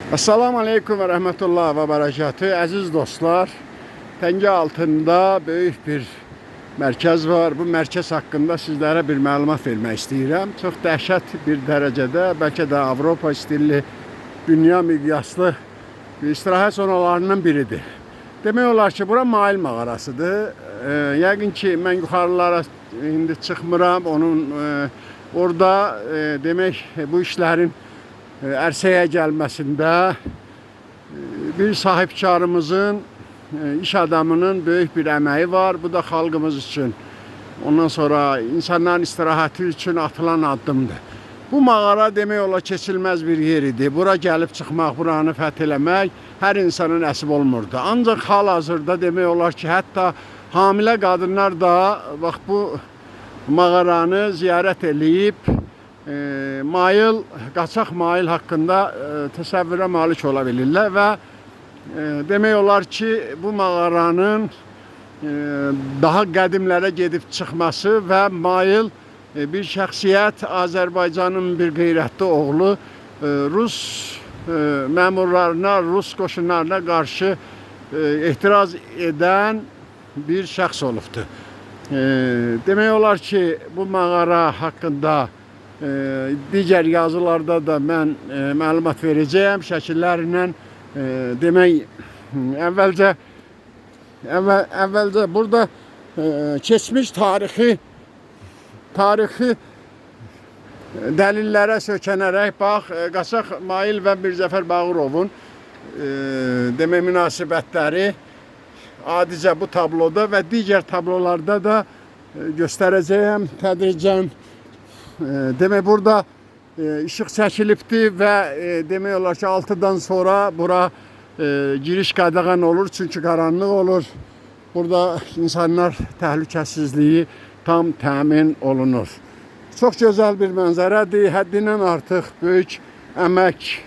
Assalamu aleykum və rəhmətullah və bərəkatü. Əziz dostlar, Təngə altında böyük bir mərkəz var. Bu mərkəz haqqında sizlərə bir məlumat vermək istəyirəm. Çox dəhşət bir dərəcədə, bəlkə də Avropa stilli, dünya miqyaslı bir istirahət zonalarından biridir. Demək olar ki, bura Mail mağarasıdır. Yəqin ki, mən yuxarılara indi çıxmıram. Onun orada demək bu işlərin ərsəyə gəlməsində bir sahibkarımızın, iş adamının böyük bir əməyi var. Bu da xalqımız üçün, ondan sonra insanların istirahəti üçün atılan addımdır. Bu mağara demək olar keçilməz bir yer idi. Bura gəlib çıxmaq, buranı fəth eləmək hər insana nəsib olmurdu. Ancaq hal-hazırda demək olar ki, hətta hamilə qadınlar da bax bu mağaranı ziyarət eləyib mail, qaçaq mail haqqında təsəvvürə malik ola bilirlər və demək olar ki, bu mağaranın daha qədimlərə gedib çıxması və mail bir şəxsiyyət, Azərbaycanın bir qeyrətli oğlu Rus məmurlarına, Rus qoşunlarına qarşı etiraz edən bir şəxs olubdur. Demək olar ki, bu mağara haqqında digər yazılarda da mən məlumat verəcəyəm şəkillərlə. Demək əvvəlcə əvvəlcə burada keçmiş tarixi dəlillərə söykənərək bax Qaçaq Mail və Mirzəfər Bağırovun demək münasibətləri adicə bu tabloda və digər tablolarda da göstərəcəyəm tədricən. Demək burada işıq çəkilibdi və demək olar ki 6-dan sonra bura giriş qadağan olur, çünki qaranlıq olur. Burada insanlar təhlükəsizliyi tam təmin olunur. Çox gözəl bir mənzərədir. Həddindən artıq böyük əmək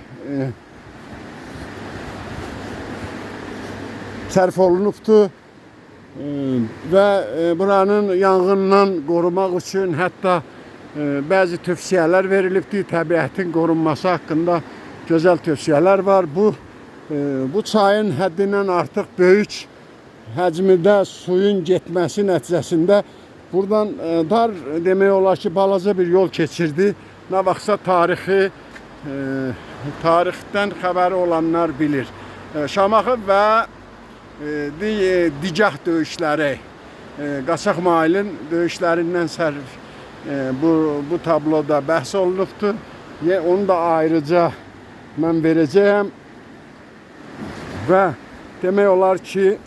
sərf olunubdur. Və buranın yanğından qorumaq üçün hətta bəzi tövsiyələr verilibdir. Təbiətin qorunması haqqında gözəl tövsiyələr var. Bu çayın həddindən artıq böyük həcmdə suyun getməsi nəticəsində buradan dar demək olar ki, balaca bir yol keçirdi. Nə vaxtsa tarixdən xəbəri olanlar bilir. Şamaxı və Digah döyüşləri, Qaçaq Mailin döyüşlərindən sərf bu tabloda bəhs olunubdur. Onu da ayrıca mən verəcəyəm. Və demək olar ki,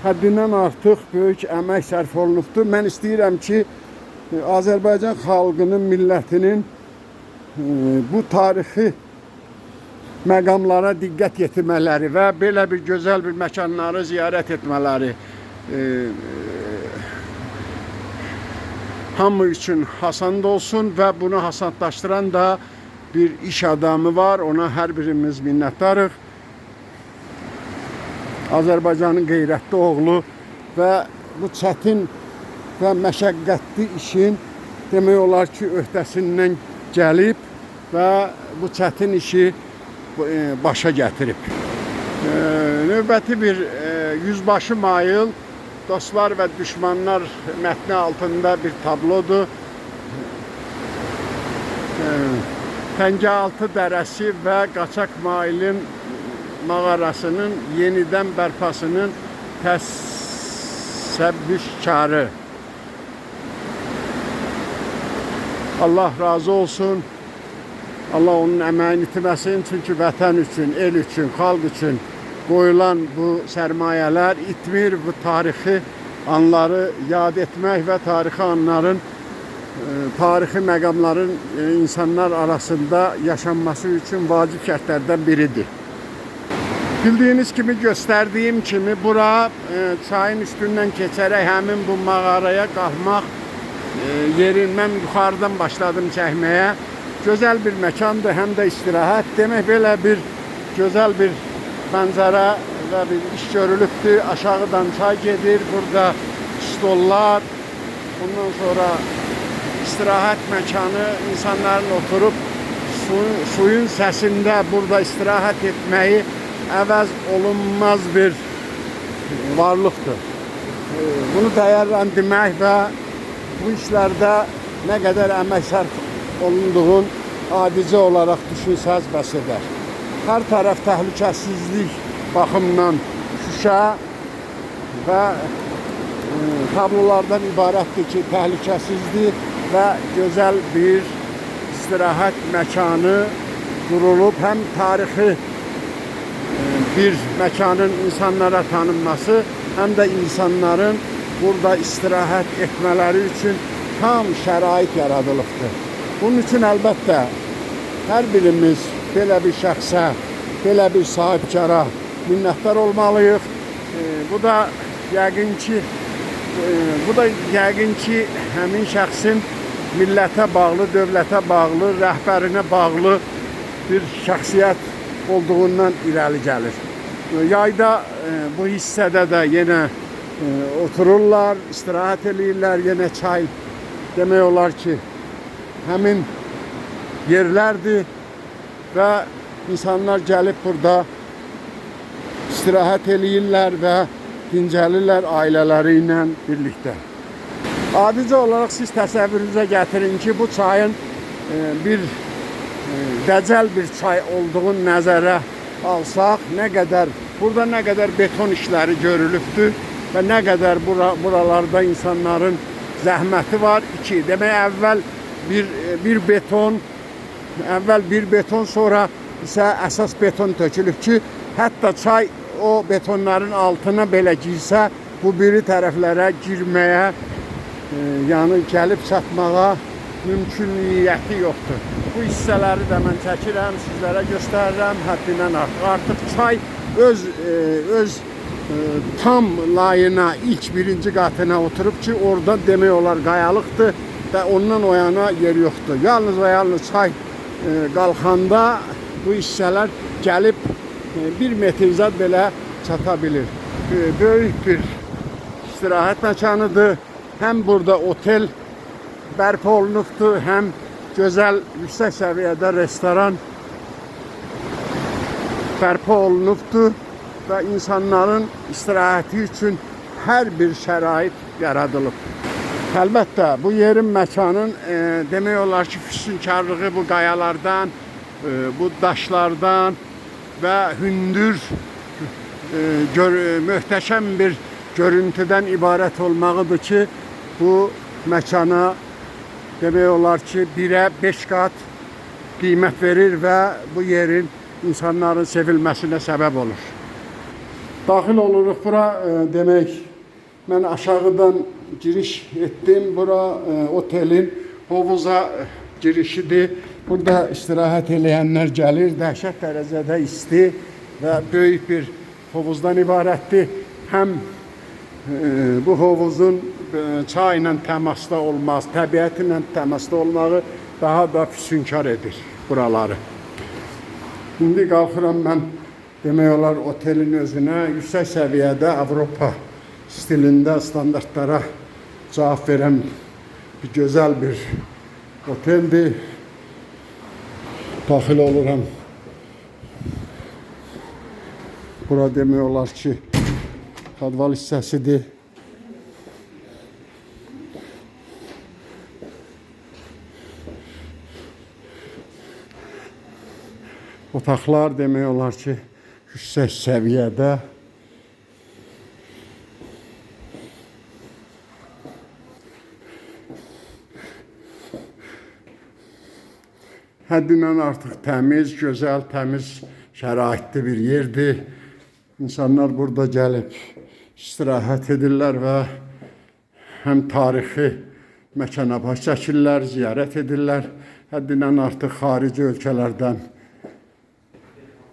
həddindən artıq böyük əmək sərf olunubdur. Mən istəyirəm ki, Azərbaycan xalqının, millətinin bu tarixi məqamlara diqqət yetirmələri və belə bir gözəl bir məkanları ziyarət etmələri hamı üçün asan olsun və bunu asanlaşdıran da bir iş adamı var. Ona hər birimiz minnətdarıq. Azərbaycanın qeyrətli oğlu və bu çətin və məşəqqətli işin demək olar ki, öhdəsindən gəlib və bu çətin işi başa gətirib. Növbəti bir yüzbaşı Mail, dostlar və düşmanlar mətni altında bir tablodur. Təngəaltı dərəsi və Qaçaq Mailin mağarasının yenidən bərpasının təsəbbüskarı. Allah razı olsun. Allah onun əməyini itirməsin. Çünki vətən üçün, el üçün, xalq üçün qoyulan bu sərmayələr itmir. Bu tarixi anları yad etmək və tarixi anların, tarixi məqamların insanlar arasında yaşanması üçün vacib şərtlərdən biridir. Bildiyiniz kimi, göstərdiyim kimi bura çayın üstündən keçərək həmin bu mağaraya qalxmaq yerin, mən yuxarıdan başladım çəkməyə. Gözəl bir məkandır, həm də istirahət. Demək belə bir gözəl bir mənzərə və bir iş görülübdür. Aşağıdan çay gedir, burada stollar, ondan sonra istirahət məkanı, insanların oturub Suyun səsində burada istirahət etməyi əvəz olunmaz bir varlıqdır. Bunu dəyərləndirmək və bu işlərdə nə qədər əmək sərf olunduğun adicə olaraq düşünsəz bəs edər. Hər tərəf təhlükəsizlik baxımından şüşə və tablolardan ibarətdir ki, təhlükəsizlik və gözəl bir istirahət məkanı qurulub. Həm tarixi bir məkanın insanlara tanınması, həm də insanların burada istirahət etmələri üçün tam şərait yaradılıbdır. Bunun üçün əlbəttə hər birimiz belə bir şəxsə, belə bir sahibkara minnətdar olmalıyıq. Bu da yəqin ki, həmin şəxsin millətə bağlı, dövlətə bağlı, rəhbərinə bağlı bir şəxsiyyət olduğundan irəli gəlir. Yayda bu hissədə də yenə otururlar, istirahət eləyirlər, yenə çay demək olar ki, həmin yerlərdir və insanlar gəlib burada istirahət eləyirlər və dincəlirlər ailələri ilə birlikdə. Adicə olaraq siz təsəvvürünüzə gətirin ki, bu çayın bir dəcəl bir çay olduğunu nəzərə alsaq, nə qədər burada nə qədər beton işləri görülübdür və nə qədər buralarda insanların zəhməti var. İki, demək əvvəl bir beton, əvvəl bir beton, sonra isə əsas beton tökülüb ki, hətta çay o betonların altına belə girsə, bu biri tərəflərə girməyə, yəni gəlib çatmağa mümkünniyyəti yoxdur. Bu hissələri də mən çəkirəm, sizlərə göstərirəm həddindən artıq. Artıq çay öz tam layına, ilk birinci qatına oturub ki, orada demək olar qayalıqdır və ondan o yana yer yoxdur. Yalnız və yalnız çay qalxanda bu hissələr gəlib bir metr zad belə çata bilir. Böyük bir istirahət məkanıdır. Həm burada otel bərpa olunubdur, həm gözəl, yüksək səviyyədə restoran bərpa olunubdur və insanların istirahəti üçün hər bir şərait yaradılıb. Əlbəttə, bu yerin, məkanın demək olar ki, füsunkarlığı bu qayalardan, bu daşlardan və hündür, möhtəşəm bir görüntüdən ibarət olmağıdır ki, bu məkana demək olar ki, 1-ə 5 qat qiymət verir və bu yerin insanların sevilməsinə səbəb olur. Daxil oluruq bura, demək, mən aşağıdan giriş etdim. Bura otelin hovuza girişidir. Burada istirahət eləyənlər gəlir. Dəhşət dərəcədə isti və böyük bir hovuzdan ibarətdir. Həm bu hovuzun çayla təmasda olmaz, təbiəti ilə təmasda olmağı daha da füsunkar edir buraları. İndi qalxıram mən demək olar otelin özünə, yüksək səviyyədə Avropa stilində standartlara cavab verən bir gözəl bir oteldir. Daxil oluram. Bura demək olar ki, podval hissəsidir. Otaqlar demək olar ki, yüksək səviyyədə. Həddindən artıq təmiz, gözəl, təmiz şəraitli bir yerdir. İnsanlar burada gəlib istirahət edirlər və həm tarixi məkana baş çəkirlər, ziyarət edirlər. Həddindən artıq xarici ölkələrdən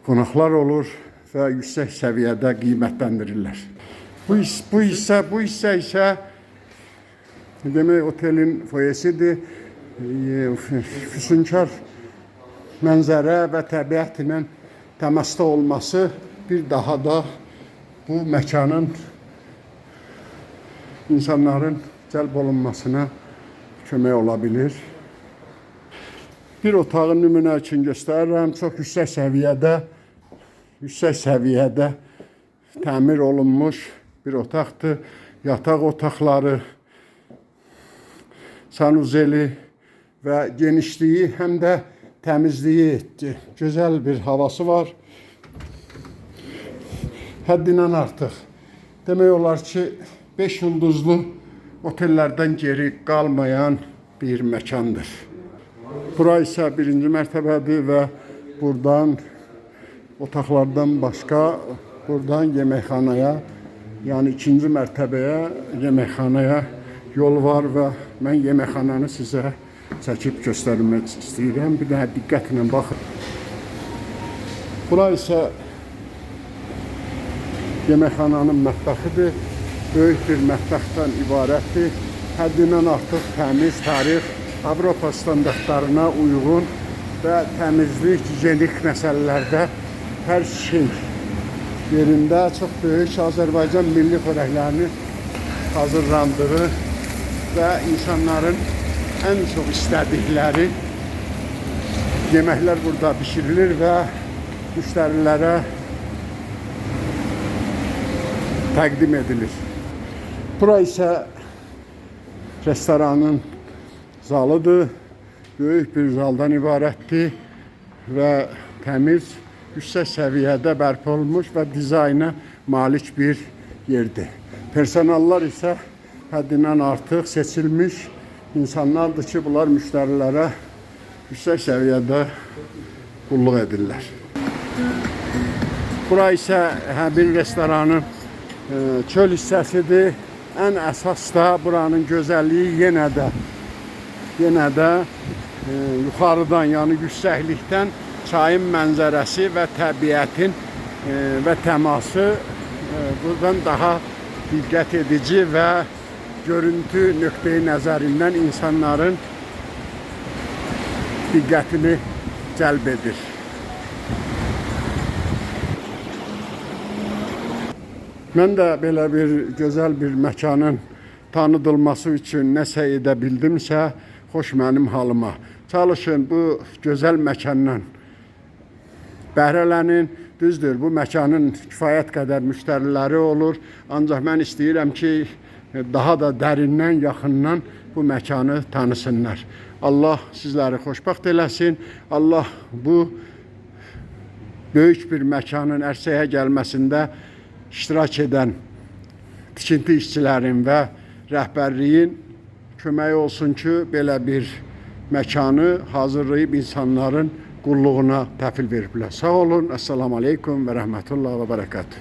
qonaqlar olur və yüksək səviyyədə qiymətləndirirlər. Bu hissə isə demək otelin foyesidir. Füsunkar mənzərə və təbiət ilə təmasda olması bir daha da bu məkanın insanların cəlb olunmasına kömək ola bilir. Bir otağı nümunə üçün göstərirəm. Çox yüksək səviyyədə təmir olunmuş bir otaqdır. Yataq otaqları, sanuzeli və genişliyi, həm də təmizliyi, gözəl bir havası var. Həddindən artıq. Demək olar ki, 5 ulduzlu otellərdən geri qalmayan bir məkandır. Bura isə birinci mərtəbədir və buradan otaqlardan başqa buradan yeməkxanaya, yəni ikinci mərtəbəyə, yeməkxanaya yol var və mən yeməkxananı sizə çəkib göstərmək istəyirəm. Bir daha diqqətlə baxın. Bura isə yeməkxananın mətbəxidir. Böyük bir mətbəxdən ibarətdir. Həddindən artıq təmiz, tarix, Avropa standartlarına uyğun və təmizlik, gigiyenik məsələlərdə hər şey yerində. Çox böyük Azərbaycan milli xörəklərini hazırlandığı və insanların ən çox istədikləri yeməklər burada bişirilir və müştərilərə təqdim edilir. Bura isə restoranın zalıdır. Böyük bir zaldan ibarətdir və təmiz, yüksək səviyyədə bərpa olunmuş və dizayna malik bir yerdir. Personallar isə həddindən artıq seçilmiş insanlardır ki, bunlar müştərilərə yüksək səviyyədə qulluq edirlər. Bura isə həmin restoranın çöl hissəsidir. Ən əsas da buranın gözəlliyi yenə də yuxarıdan, yəni yüksəklikdən çayın mənzərəsi və təbiətin və təması buradan daha diqqət edici və görüntü nöqteyi nəzərindən insanların diqqətini cəlb edir. Mən də belə bir gözəl bir məkanın tanıdılması üçün nəsə edə bildimsə, xoş mənim halıma. Çalışın bu gözəl məkandan bəhrələnin. Düzdür, bu məkanın kifayət qədər müştəriləri olur. Ancaq mən istəyirəm ki, daha da dərindən, yaxından bu məkanı tanısınlar. Allah sizləri xoşbəxt eləsin. Allah bu böyük bir məkanın ərsəyə gəlməsində iştirak edən tikinti işçilərin və rəhbərliyin köməyi olsun ki, belə bir məkanı hazırlayıb insanların qulluğuna təhvil veriblər. Sağ olun. Əssalamu aleykum və rəhmətullah və bərəkatuhu.